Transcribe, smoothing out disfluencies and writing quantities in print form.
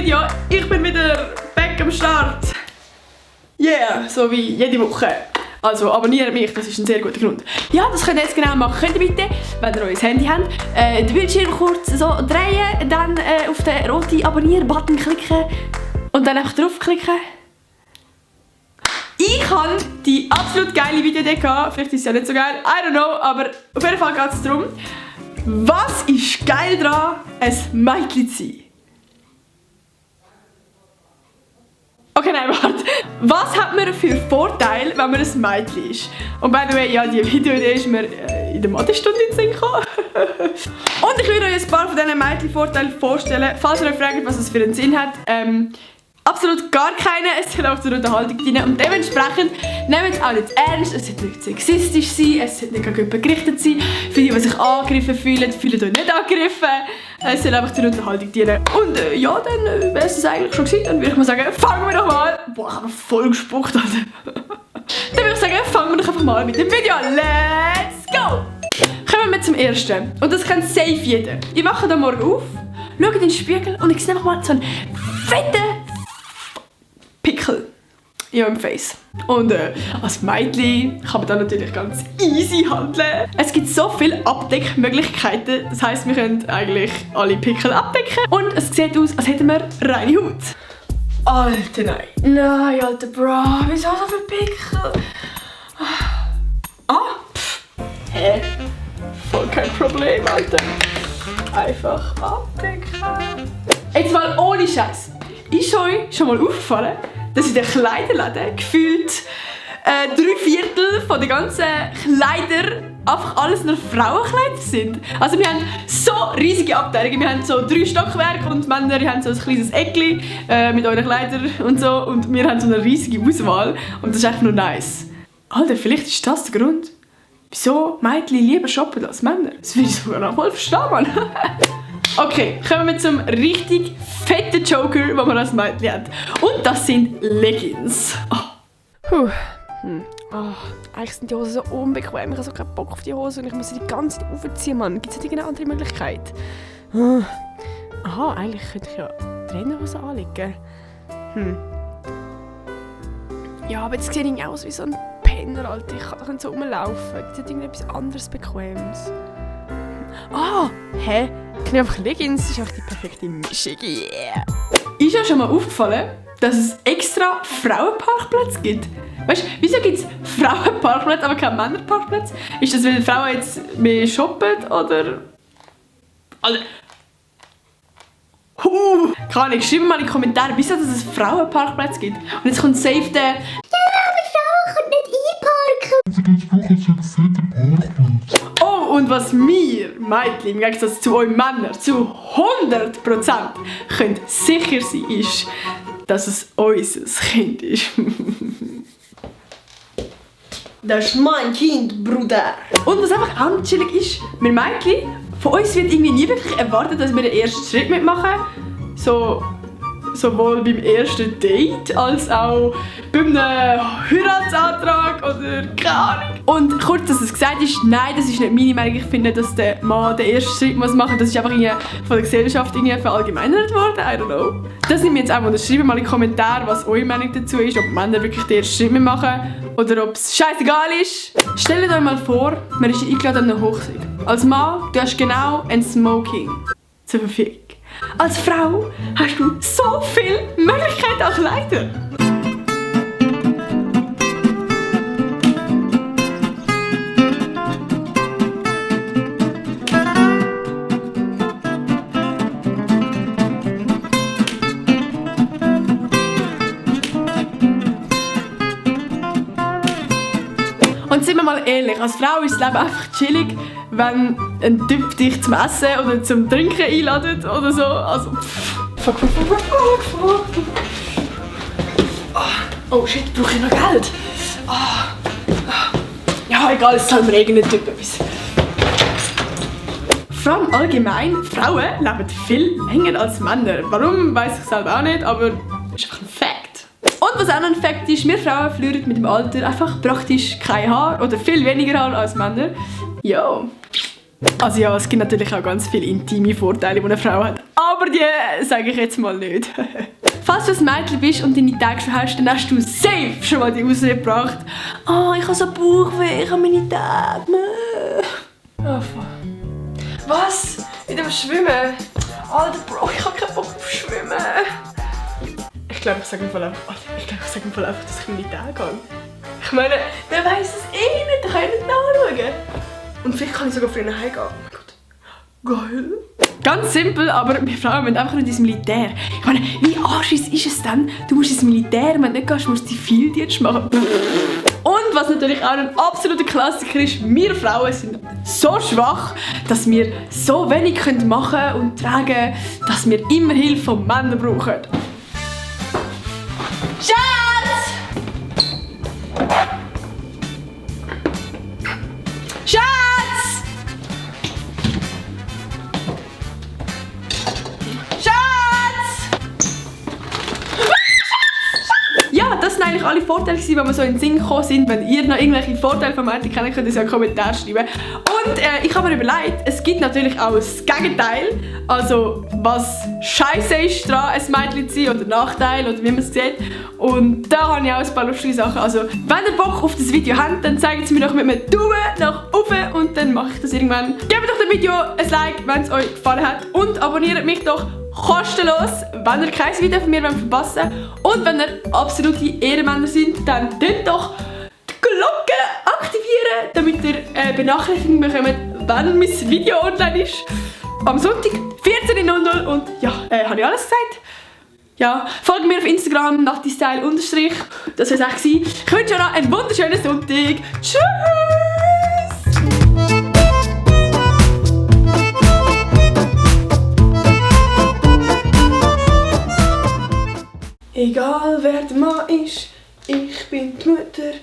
Video. Ich bin wieder back am Start. Yeah, so wie jede Woche. Also abonniert mich, das ist ein sehr guter Grund. Ja, das könnt ihr jetzt genau machen. Könnt ihr bitte, wenn ihr euer Handy habt, den Bildschirm kurz so drehen, dann auf den roten Abonnier-Button klicken und dann einfach draufklicken. Ich habe die absolut geile Videoidee gehabt. Vielleicht ist es ja nicht so geil, I don't know, aber auf jeden Fall geht es darum, was ist geil daran, ein Mädchen zu sein? Okay, nein, warte. Was hat man für Vorteile, wenn man ein Mädchen ist? Und by the way, ja, die Videoidee ist mir in der Mathestunde in den Sinn gekommen. Und ich würde euch ein paar von diesen Mädchen-Vorteilen vorstellen. Falls ihr euch fragt, was es für einen Sinn hat, absolut gar keine. Es soll auch zur Unterhaltung dienen. Und dementsprechend nehmt es auch nicht ernst. Es sollte nicht sexistisch sein, es sollte nicht gegen jemanden gerichtet sein. Für die, die sich angegriffen fühlen, fühlt euch nicht angegriffen. Es soll einfach zur Unterhaltung dienen. Und ja, dann wäre es eigentlich schon gewesen. Dann würde ich mal sagen, fangen wir doch mal. Boah, ich habe voll gespuckt. Dann würde ich sagen, fangen wir doch einfach mal mit dem Video an. Let's go! Kommen wir zum ersten. Und das kennt safe jeder. Ich wache da morgen auf, schaue in den Spiegel und ich sehe einfach mal so einen fetten Pickel in meinem Face. Und als Mädchen kann man da natürlich ganz easy handeln. Es gibt so viele Abdeckmöglichkeiten. Das heisst, wir können eigentlich alle Pickel abdecken. Und es sieht aus, als hätten wir reine Haut. Alter, nein. Nein, alter Bra. Wieso so viele Pickel? Hä? Voll kein Problem, Alter. Einfach abdecken. Jetzt mal ohne Scheiß. Ist euch schon mal aufgefallen, dass in den Kleiderläden gefühlt 3/4 von den ganzen Kleidern einfach alles nur Frauenkleider sind? Also wir haben so riesige Abteilungen, wir haben so 3 Stockwerke und Männer haben so ein kleines Eckli mit euren Kleidern und so und wir haben so eine riesige Auswahl und das ist echt nur nice. Alter, vielleicht ist das der Grund, wieso Mädchen lieber shoppen als Männer. Das will ich sogar noch mal verstehen, Mann. Okay, kommen wir zum richtig fetten Joker, den man als Mädchen hat. Und das sind Leggings. Oh. Eigentlich sind die Hosen so unbequem. Ich habe so keinen Bock auf die Hosen und ich muss sie die ganze Zeit aufziehen, Mann. Gibt es nicht irgendeine andere Möglichkeit? Aha, eigentlich könnte ich ja Trainerhosen anlegen. Ja, aber jetzt sehe ich aus wie so ein Penner, Alter. Ich kann doch nicht so rumlaufen. Gibt es nicht irgendetwas anderes Bequemes? Hä? Ich nehme einfach Leggings, das ist einfach die perfekte Mischung. Yeah! Ist euch schon mal aufgefallen, dass es extra Frauenparkplätze gibt? Weißt du, wieso gibt es Frauenparkplätze, aber keine Männerparkplätze? Ist das, weil Frauen jetzt mehr shoppen oder? Alter! Keine Ahnung, schreibt mal in die Kommentare, wieso dass es Frauenparkplätze gibt. Und jetzt kommt safe der... Oh, und was wir, Mädchen, im Gegensatz zu euch Männern, zu 100% können sicher sein, ist, dass es unser Kind ist. Das ist mein Kind, Bruder. Und was einfach auch chillig ist, wir Mädchen, von uns wird irgendwie nie wirklich erwartet, dass wir den ersten Schritt mitmachen. Sowohl beim ersten Date als auch beim Heiratsantrag oder keine Ahnung. Und kurz, dass es gesagt ist, nein, das ist nicht meine Meinung. Ich finde, dass der Mann den ersten Schritt machen muss. Das ist einfach von der Gesellschaft verallgemeinert worden. I don't know. Das nimmt mir jetzt auch. Schreibt mal in die Kommentare, was eure Meinung dazu ist. Ob Männer wirklich den ersten Schritt machen oder ob es scheißegal ist. Stellt euch mal vor, man ist eingeladen an einer Hochzeit. Als Mann, du hast genau ein Smoking zur Verfügung. Als Frau hast du so viele Möglichkeiten an Kleidern. Und sind wir mal ehrlich, als Frau ist das Leben einfach chillig, wenn ein Typ dich zum Essen oder zum Trinken einladet oder so. Also, fuck. Oh shit, brauche ich noch Geld? Ja, egal, es zahlt mir irgendein Typ etwas. Vor allem allgemein, Frauen leben viel länger als Männer. Warum, weiss ich selber auch nicht, aber ist einfach ein Fact. Und was auch noch ein Fact ist, wir Frauen verlieren mit dem Alter einfach praktisch kein Haar oder viel weniger Haar als Männer. Jo. Also ja, es gibt natürlich auch ganz viele intime Vorteile, die eine Frau hat. Aber die sage ich jetzt mal nicht. Falls du ein Mädchen bist und deine Tage schon hast, dann hast du safe schon mal die Ausrede gebracht. Oh, ich habe so Bauchweh, ich habe meine Tage. Oh, was? In dem Schwimmen? Alter Bro, ich habe keinen Bock auf Schwimmen. Ich glaube, ich sage im Fall einfach, dass ich meine Tage habe. Ich meine, wer weiß es eh nicht, der kann ich nicht nachschauen. Und vielleicht kann ich sogar früher heimgehen. Oh mein Gott. Geil. Ganz simpel, aber wir Frauen müssen einfach nicht ins Militär. Ich meine, wie anschiss ist es denn? Du musst ins Militär, wenn du nicht gehst, musst du Zivildienst machen. Und was natürlich auch ein absoluter Klassiker ist, wir Frauen sind so schwach, dass wir so wenig machen und tragen können, dass wir immer Hilfe von Männern brauchen. Schatz! Schatz! Ja, das sind eigentlich alle Vorteile, die wir so in den Sinn gekommen sind. Wenn ihr noch irgendwelche Vorteile von Mädchen kennt, könnt ihr es ja in den Kommentaren schreiben. Und ich habe mir überlegt, es gibt natürlich auch das Gegenteil. Also, was scheiße ist daran, ein Mädchen zu sein oder Nachteil oder wie man es sieht. Und da habe ich auch ein paar lustige Sachen. Also, wenn ihr Bock auf das Video habt, dann zeigt es mir doch mit einem Daumen nach oben und dann mache ich das irgendwann. Gebt doch dem Video ein Like, wenn es euch gefallen hat und abonniert mich doch kostenlos, wenn ihr kein Video von mir verpassen wollt. Und wenn ihr absolute Ehrenmänner seid, dann tut doch die Glocke aktivieren, damit ihr Benachrichtigungen bekommt, wenn mein Video online ist. Am Sonntag 14:00 und ja, habe ich alles gesagt? Ja, folgt mir auf Instagram, nachtistyle_. Das war es echt. Ich wünsche euch noch einen wunderschönen Sonntag. Tschüss! Egal wer der Mann ist, ich bin die Mutter.